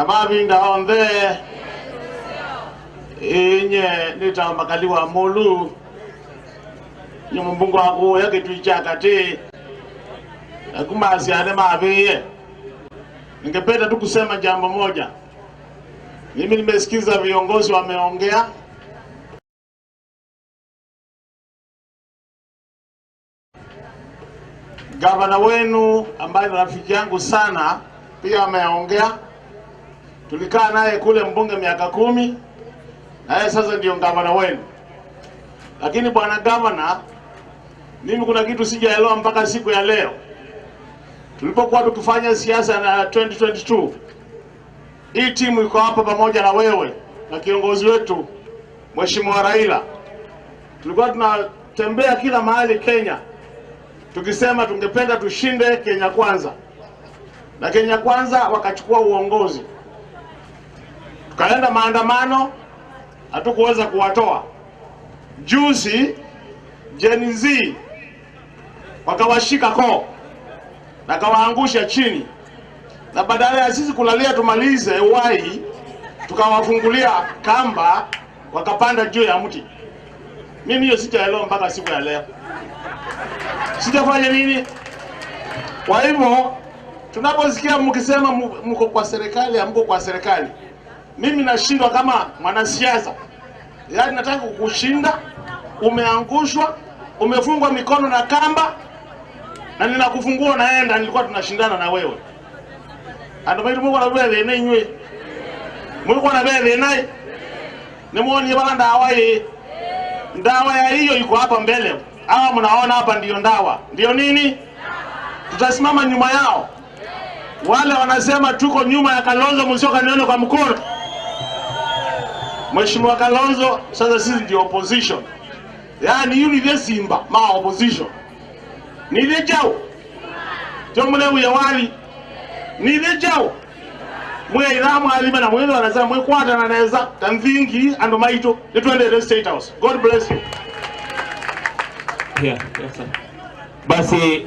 Mavinda onthe inye nitamakaliwa mulu nyomumbungu waku yakitwicha kati kumasiane maviye. Ningependa tu kusema jambo moja. Mimi nimesikiza viongozi wameongea. Gavana wenu ambaye ni rafiki yangu sana pia ameongea. Tulikaa naye kule mbunge miaka 10, na yeye sasa ndio gavana wenu. Lakini bwana gavana, mimi kuna kitu sijaelewa mpaka siku ya leo. Tulipokuwa tukifanya siasa na 2022, hii timu iko hapa pamoja na wewe na kiongozi wetu Mheshimiwa Raila. Tulikuwa tunatembea kila mahali Kenya tukisema tungependa tushinde Kenya Kwanza. Na Kenya Kwanza wakachukua uongozi. Tukaenda maandamano, hatukuweza kuwatoa. Juzi Gen Z wakawashika koo na kawaangusha chini, na badala ya sisi kulalia tumalize uhai, tukawafungulia kamba wakapanda juu ya mti. Mimi hiyo sitaelewa mpaka siku ya leo. Sitafanya nini? Kwa hivyo tunaposikia mkisema mko kwa serikali, mko kwa serikali, mimi nashindwa kama mwanasiasa. Yaani nataka kukushinda, umeangushwa, umefungwa mikono na kamba, na ninakufungua naenda. Nilikuwa tunashindana na wewe. Ando Mungu anabele na inywe. Mungu anabele naye. Nimuone bala ndawa hii. Ndawa ya hiyo iko hapa mbele. Hawa mnaona hapa ndio ndawa. Ndio nini? Tutasimama nyuma yao. Wale wanasema tuko nyuma ya Kalonzo Musyoka, nione kwa mkono. Mheshimiwa Kalonzo, sasa sisi ndio opposition. Yaani yuni ile Simba ma opposition. Ni ile jao. Jomule ya wali. Ni ile jao. Mwe ilamu alima na mwe wanasema mwe kwata na naweza tanzingi ando maito. Nitwende State House. God bless you. Yeah, yes sir. Basi.